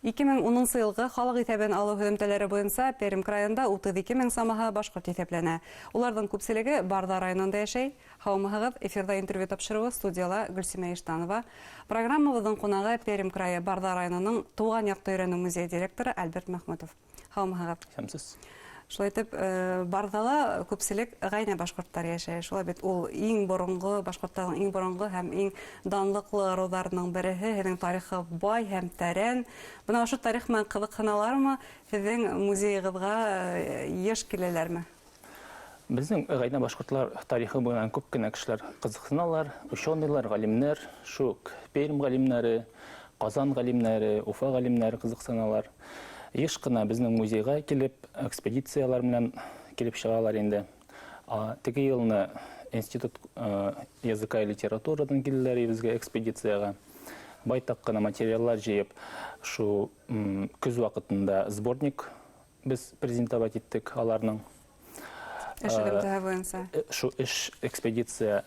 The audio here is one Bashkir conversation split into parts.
2010 йылғы халыҡ иҫәбен алыу һөҙөмтәләре буйынса Пермь крайында 32 мең самаһы башҡорт иҫәпләнә. Уларҙың күпселеге Барҙа районында йәшәй. Һаумыһығыҙ, эфирҙа интервью тапшырыуы, студияла Гөлсимә Иштанова. Программабыҙҙың ҡунағы Пермь крайы Барҙа районының Тыуған яҡты өйрәнеү музейы директоры Альберт Мәхмүтов. Һаумыһығыҙ. Исәнмесез. Шулай итеп, Барҙала күпселек ғәйнә башҡорттар йәшәй. Шулай бит ул иң боронғо, башҡорттарҙың иң боронғо һәм иң данлыҡлы ырыуҙарының береһе. Һеҙҙең тарихы бай һәм тәрән. Бына ошо тарих менән ҡыҙыҡһыналармы? Һеҙҙең музейығыҙға йыш киләләрме? Безнең ғәйнә башҡортлар тарихы буйынан күп кенә кешеләр ҡыҙыҡһыналар, ученыйлар, ғалимнәр, шул ук Пермь ғалимнәре, Ҡазан ғалимнәре, Уфа ғалимнәре ҡыҙыҡсыналар. Йыш ҡына безнең музейға килеп, экспедициялар менән килеп сығалар инде. Теге йылны Институт языка и литературадан килделәр безгә экспедицияға. Байтаҡ ҡына материаллар җыеп, шу көз ваҡытында сборник без презентовать иттек аларның. Эш элемтәһе буйынса. Шу эш экспедиция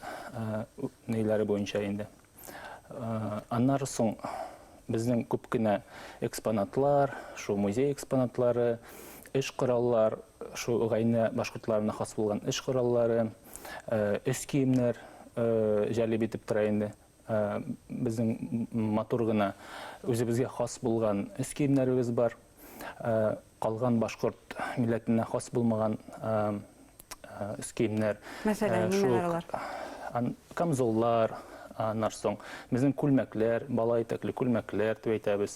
ниләре буйынса инде. Аннары соң безнең күп кенә экспонатлар, шу музей экспонатлары, эш кораллар, шу гайнә башкортларына хас булган эш кораллары, өс киемнәр җәлеп итеп тора инде. Безнең матур гына үзебезгә хас булган өс киемнәребез бар. Калган башкорт милләтенә хас булмаган өс киемнәр. Мәсәлән, нимәләр алар? Камзоллар, аннан соң безнең күлмәкләр, бала итәкле күлмәкләр дип әйтәбез.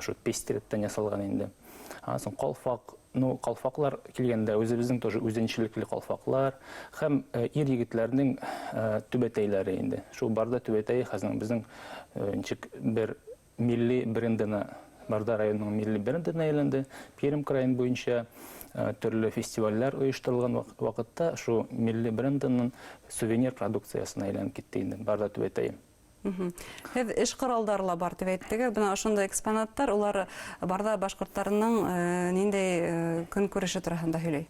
Шул пестереттән ясалган инде. Аннан соң калфак, ну, калфаклар килгәндә үзебезнең тоже үзенчәлекле калфаклар һәм ир егетләрнең түбәтәйләре инде. Шул барда түбәтәе хәзер безнең ничек бер милли брендына, Барда районының милли брендына әйләнде. Пермь краен буенча төрле фестивальләр оештырылган вакытта шу милли брендының сувенир продукциясенә әйләнеп китте инде Барда түбәтәе. Һеҙ эш ҡоралдары ла бар тип әйттегеҙ. Бына ошондай экспонаттар, улар Барҙа башҡорттарының ниндәй көнкүреше тураһында һөйләй?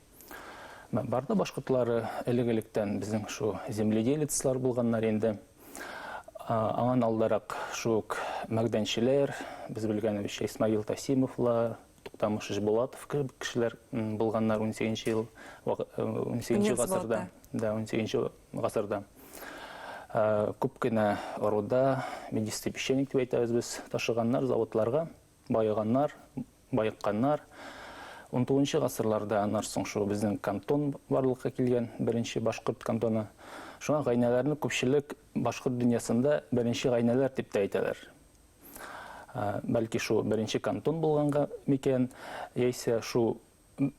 Барҙа башҡортлары элек-электән безнең шу земледелецлар булғаннар инде. Аңан алдараҡ шу ук мәгдәнчеләр, без белгәнебезчә Исмаил Тасимовлар, Туктамыш Ишбулатов кебек кешеләр булғаннар 18 ел, 18 ғасырда. Да, 18 ғасырда. Күп кенә руда, медистый песчаник дип әйтәбез без, ташыганнар заводларга, байыганнар, байыкканнар. 19 гасырларда аннан соң шул безнең кантон барлыкка килгән, беренче башкорт кантоны. Шуңа гайнәләрне күпчелек башкорт дөньясында беренче гайнәләр дип тә әйтәләр. Бәлки шул беренче кантон булганга микән, яисә шул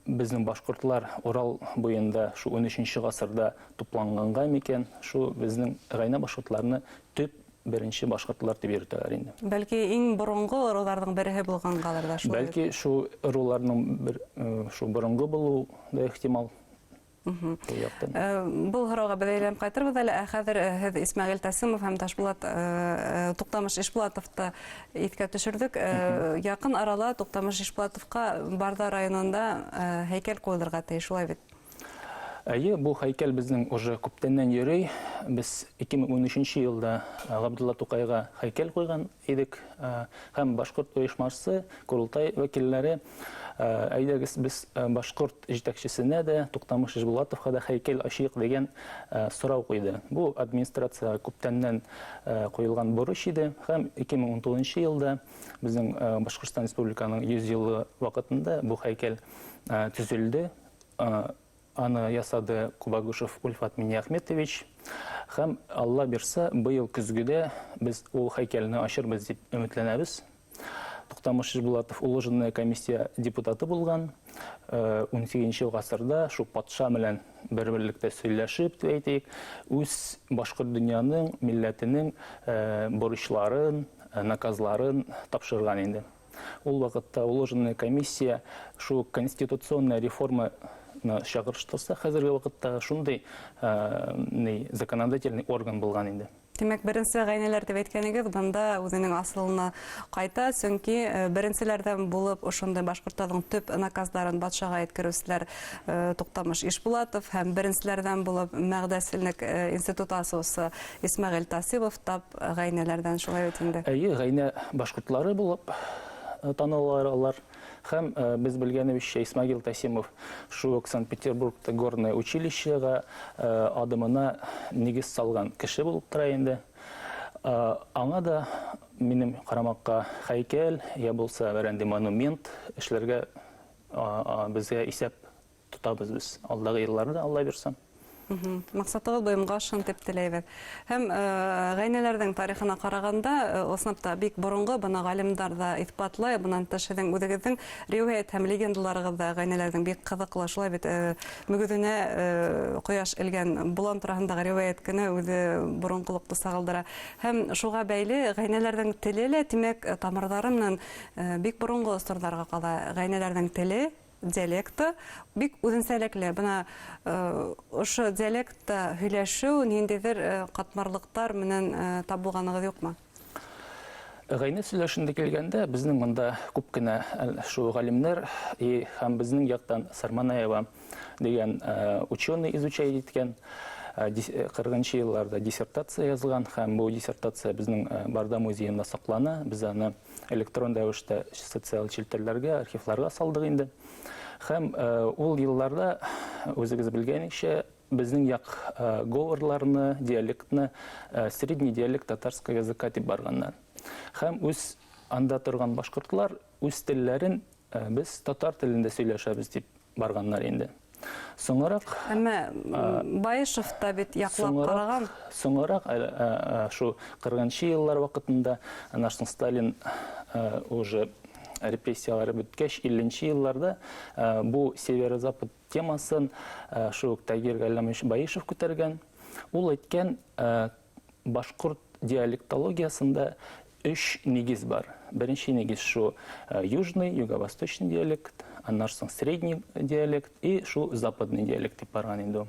безнең башкортлар Урал буенда шу 13 гасырда тупланганга микән, шу безнең гайнә башкортларны төп беренче башкортлар дип йөртәләр инде. Бәлки иң борынгы ыруларның береһе булгангадыр да шулай. Бәлки шу ыруларның бер шу борынгы булу да ихтимал. Ул яктан. Был һорауға беҙ әйләнеп ҡайтырбыҙ әле. Ә хәҙер һеҙ Исмәғил Тәсимов һәм Ташбулат Туҡтамыш Ишбулатовты иҫкә төшөрҙөк. Яҡын арала Туҡтамыш Ишбулатовҡа Барҙа районында һәйкәл ҡуйылырға тейеш, шулай бит? Әйе, бу һәйкәл безнең уже күптәннән йөрей. Без 2013 елда Габдулла Тукайга һәйкәл куйган идек. Һәм башкорт оешмасы, Корылтай вәкилләре, әйдәгез без башкорт җитәкчесенә дә, Туктамыш Ижбулатовка да һәйкәл ачыйк дигән сорау куйды. Бу администрациягә күптәннән куелган бурыч иде. Һәм 2019 елда безнең Башкортстан Республиканың 100 еллыгы вакытында бу һәйкәл төзелде. Аны ясады Кубагушев Ульфат Миниахметович. Һәм Алла бирса, быел көзгедә без ул һәйкәлне ачырбыз дип өметләнәбез. Туктамыш Ижбулатов уложенная комиссия депутаты булган. 18 гасырда шу патша белән бер-берлектә сөйләшеп, дип әйтик, үз башкорт дөньяның, милләтенең бурычларын, наказларын тапшырган инде. Ул вакытта уложенная комиссия шу конституционная реформаны чагыштырса, хәзерге вакытта шундый законодательный орган булган инде. Тимәк, беренче гайнәләр дип әйткәнегез бында үзенең асылына кайта, чөнки беренчеләрдән булып ошондай башкортларның төп наказларын батшага әйткерүчеләр Туктамыш Ишбулатов һәм беренчеләрдән булып мәгъдәселек институты асусы Исмәгыйль Тасибов тап гайнәләрдән, шулай бит инде. Әйе, гайнә башкортлары булып, танылалар алар. Һәм без белгәнебезчә, Исмагил Тасимов шул ук Санкт-Петербургта горное училищега адымына нигез салган кеше булып тора инде. Аңа да минем карамакка һәйкәл, я булса берәнди монумент эшләргә безгә исәп тотабыз без алдагы елларда, Алла бирса. Максатыгыз бойымга ашсын дип теләйбез. Һәм гайнәләрнең тарихына караганда, ысынлап та бик борынгы, быны галимдар да исбатлай. Буннан тыш һеҙҙең үҙегеҙҙең риүәйәт һәм легендаларығыҙ да гайнәләрҙең бик ҡыҙыҡлы. Шулай бит, мөгөҙөнә ҡояш элгән болан тураһындағы риүәйәт кенә үҙе боронғолоҡто сағылдыра. Һәм шуға бәйле гайнәләрҙең теле лә, тимәк, тамырҙары менән бик боронғо осорҙарға ҡала. Гайнәләрҙең теле, диалекты бик үҙенсәлекле. Бына ошо диалектта һөйләшеү ниндәйҙер ҡатмарлыҡтар менән тап булғанығыҙ юҡмы? Ғәйнә сөйләшендә килгәндә, беҙҙең бында күп кенә шул ғалимдәр һәм беҙҙең яҡтан Сарманаева дигән ученый изучает иткән, 40 йылларҙа диссертация яҙылған, һәм был диссертация беҙҙең Барҙа музейында саҡлана. Беҙ аны электрон рәүештә социаль челтәрләргә, архивларға салдыҡ инде. Һәм ул йылларҙа, үҙегеҙ белгәнегеҙсә, беҙҙең яҡ говорларны, диалектны средний диалект татарского языка тип барғандар. Һәм үҙ анда торған башҡортлар үҙ телләрен беҙ татар телендә сөйләшәбеҙ тип барғандар инде. Соңыраҡ, Әммә Баишев та бит яҡлап ҡараған. Соңыраҡ, шул 40 йыллар ваҡытында, ана шул Сталин уже репрессиялары бөткәс, 50 йылларҙа бу северо-запад темасын шул уҡ Тагир Галләмович Баишев күтәргән. Ул әйткән, башҡорт диалектологиясында өс нигеҙ бар. Беренсе нигеҙ шул южный, юго-восточный диалект, аннан соң средний диалект и шул западный диалект тип барған инде ул.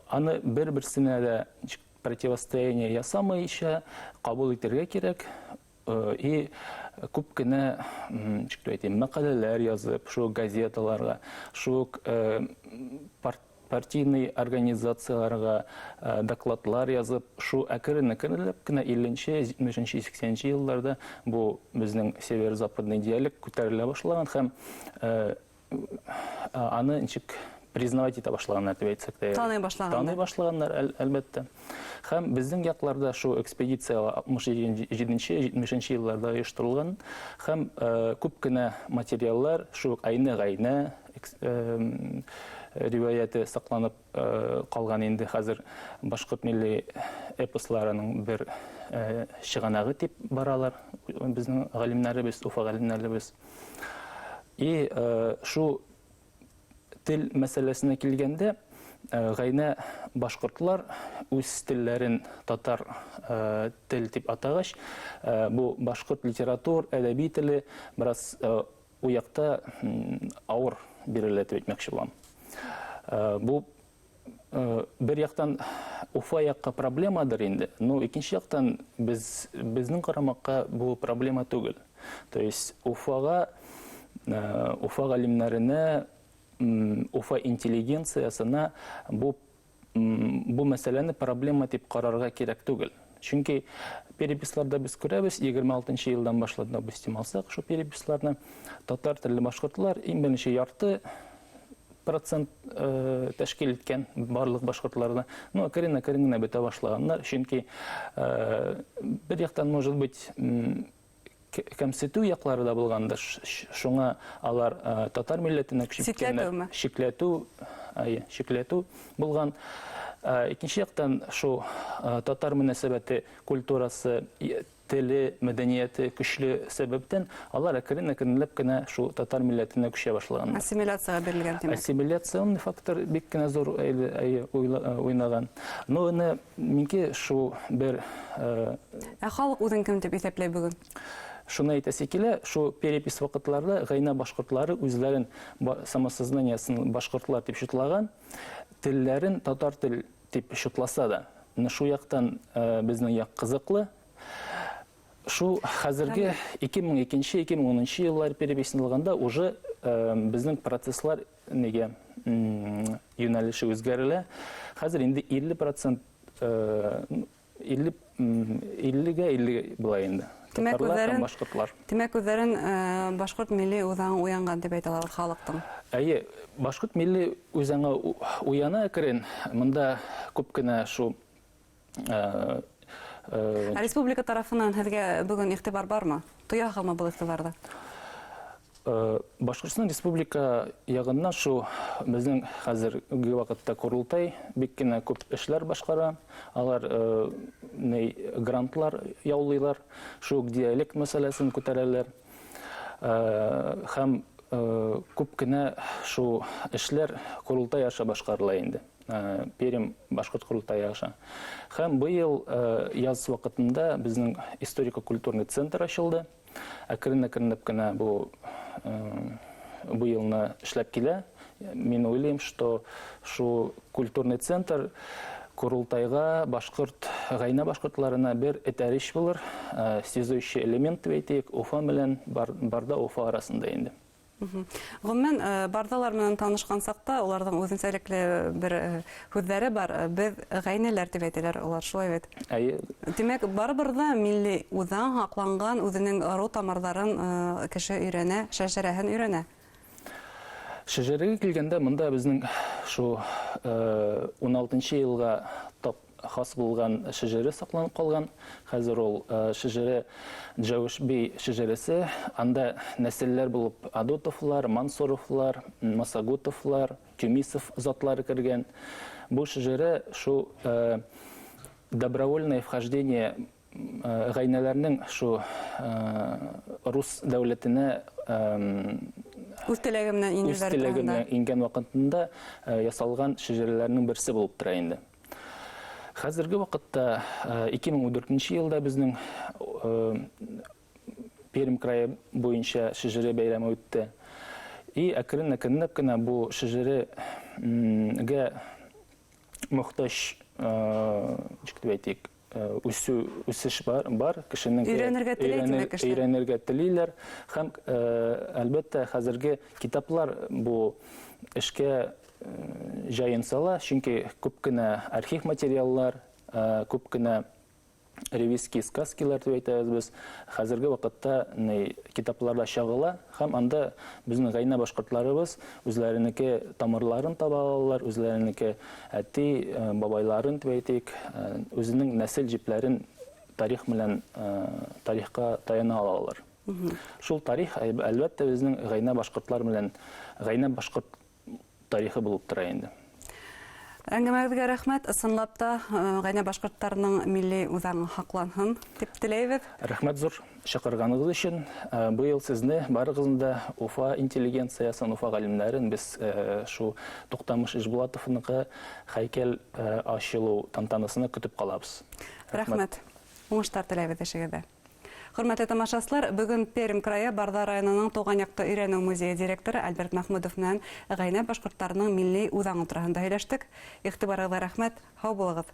Аны бер-берсенә дә противостояние ясамайынса ҡабул итергә кәрәк. И күп кенә, ничек дип әйтим, мәҡәләләр яҙып, шул газеталарға, шул ук партийный организацияларға докладлар язып, шу әкрен-әкренләп кенә илленче, җитмешенче, сиксәненче елларда бу безнең северо-западный диалект күтәрелә башлаган һәм аны ничек признавать итә башлаганнар дип әйтсәк тә. Таный башлаганнар. Таный башлаганнар, әлбәттә. Һәм безнең якларда шу экспедиция алтмыш җиденче, җитмешенче елларда оештырылган һәм күп кенә материаллар шу Айны-Гайнә риваяте сакланып калган инде хәзер башкорт милли эпосларының бер чыганагы дип баралар безнең галимнәребез, Уфа галимнәребез. И шу тел мәсьәләсенә килгәндә, гайнә башкортлар үз телләрен татар тел дип атагач, бу башкорт литератур, әдәби теле бераз у якта авыр бирелә дип әйтмәкче булам. Бу бер яктан Уфа якка проблемадыр инде, но икенче яктан безнең карамакка бу проблема түгел. То есть Уфа галимнәренә, Уфа интеллигенциясенә бу мәсьәләне проблема дип карарга кирәк түгел. Чөнки переписларда без күрәбез, егерме алтынчы елдан башлап, допустим, алсак, шу переписларны татар телле башкортлар иң беренче ярты процент тәшкил иткән барлык башкортларда. Ну, әкрен-әкрен генә бетә башлаганнар, чөнки бер яктан, может быть, кәмсетү яклары да булгандыр, шуңа алар татар милләтенә күчеп киткәннәр. Чикләтүме? Чикләтү, әйе, чикләтү булган. Икенче яктан, шу татар мөнәсәбәте, культурасы, теле, мәдәнияте көчле сәбәптән алар әкрен-әкренләп кенә шу татар милләтенә күчә башлаганнар. Ассимиляциягә бирелгән, димәк. Ассимиляционный фактор бик кенә зур уйнаган. Но аны минке шу бер Ә халык үзен кем дип исәпләй бүген? Шуны әйтәсе килә, шу перепись вакытларда гайнә башкортлары үзләрен самосознаниясын башкортлар дип чутлаган, телләрен татар тел дип чутласа да, менә шу яктан безнең як кызыклы. Шу хәзерге ике мең икенче, ике мең унынчы еллар переписен алганда уже безнең процесслар нигә юнәлеше үзгәрелә. Хәзер инде илле процент иллегә илле була инде. Тимәк, Татарлар һәм үҙҙәрен башҡортлар. Тимәк, үҙҙәрен башҡорт милли үҙаңы уянған тип әйтә алабыҙ халыҡтың. Әйе, башҡорт милли үҙаңы уяна әкрен. Мында күп кенә шул Ә республика тарафынан һеҙгә бөгөн иғтибар бармы? Тояһығыҙмы был иғтибарҙы? Башҡортостан Республика яғынан шул беҙҙең хәҙерге ваҡытта Ҡоролтай бик кенә күп эшләр башҡара. Алар грантлар яулыйлар, шул диалект мәсьәләсен күтәрәләр. Һәм күп кенә шул эшләр Ҡоролтай аша башҡарыла инде. Пермь башҡорт ҡоролтайы аша. Һәм быйыл яҙ ваҡытында беҙҙең историко-культурный центр асылды. Әкрен-әкренләп кенә быйылны эшләп килә. Мин уйлайым, что шу культурный центр Ҡоролтайға башҡорт, ғәйнә башҡортларына бер этәреш булыр, связующий элемент тип әйтәйек, Уфа менән Барҙа Уфа араһында инде. Ғөмүмән, барҙалар менән танышҡан саҡта уларҙың үҙенсәлекле бер һүҙҙәре бар. Беҙ ғәйнәләр тип әйтәләр улар, шулай бит? Әйе. Тимәк, барыбер ҙә милли үҙаң һаҡланған, үҙенең ырыу тамырҙарын кеше өйрәнә, шәжәрәһен өйрәнә. Шәжәрәгә килгәндә, мында беҙҙең шул 16-нсы йылға тап хас булған шәжәрә саҡланып ҡалған. Хәҙер ул шәжәрә Джәүешбей шәжәрәсе. Анда нәселләр булып Адотовлар, Мансуровлар, Масагутовлар, Тюмисов затлары кергән. Бу шәжәрә шул добровольное вхождение ғәйнәләрнең шул рус дәүләтенә Үҙ теләге менән үҙ инеүҙәр теләге тураһында. менән ингән ваҡытында ясалған шәжәрәләрнең берсе булып тора инде. Хәзерге ваҡытта 2014 йылда беҙҙең Пермь крайы буйынса шәжәрә бәйрәме үтте. И әкрен-әкренләп кенә бу шәжәрәгә мохтаж, ничек дип әйтик, үсеш бар, кешенең Өйрәнергә теләй, тимәк, кешеләр. Өйрәнергә телиләр. Һәм, әлбәттә, хәзерге китаплар бу эшкә җайын сала, чөнки күп кенә архив материаллар, күп кенә ревизские сказкилар дип әйтәбез без, хәзерге вакытта китапларда чагыла, һәм анда безнең гайнә башкортларыбыз үзләренеке тамырларын таба алалар, үзләренеке әти, бабайларын дип әйтик, үзенең нәсел җепләрен тарих белән тарихка таяна алалар. Шул тарих, әлбәттә, безнең гайнә башкортлар белән гайнә башкорт тарихы булып тора инде. Әңгәмәгеҙгә рәхмәт. Ысынлап та, ғәйнә башҡорттарының милли үҙаңы һаҡланһын тип теләйбеҙ. Рәхмәт ҙур саҡырғанығыҙ өсөн. Быйыл сезне барығыҙны да Уфа интеллигенциясын, Уфа ғалимдарын беҙ шул Туҡтамыш Ишбулатовныҡы һәйкәл асылыу тантанасына көтөп ҡалабыҙ. Рәхмәт. Уңыштар теләйбеҙ эшегеҙҙә. Хөрмәтле тамашасылар, бөгөн Пермь крайы Барҙа районының Тыуған яҡты өйрәнеү музейы директоры Альберт Мәхмүтов менән ғәйнә башҡорттарының милли үҙаңы тураһында һөйләштек. Иғтибарығыҙға рәхмәт. Һау булығыҙ.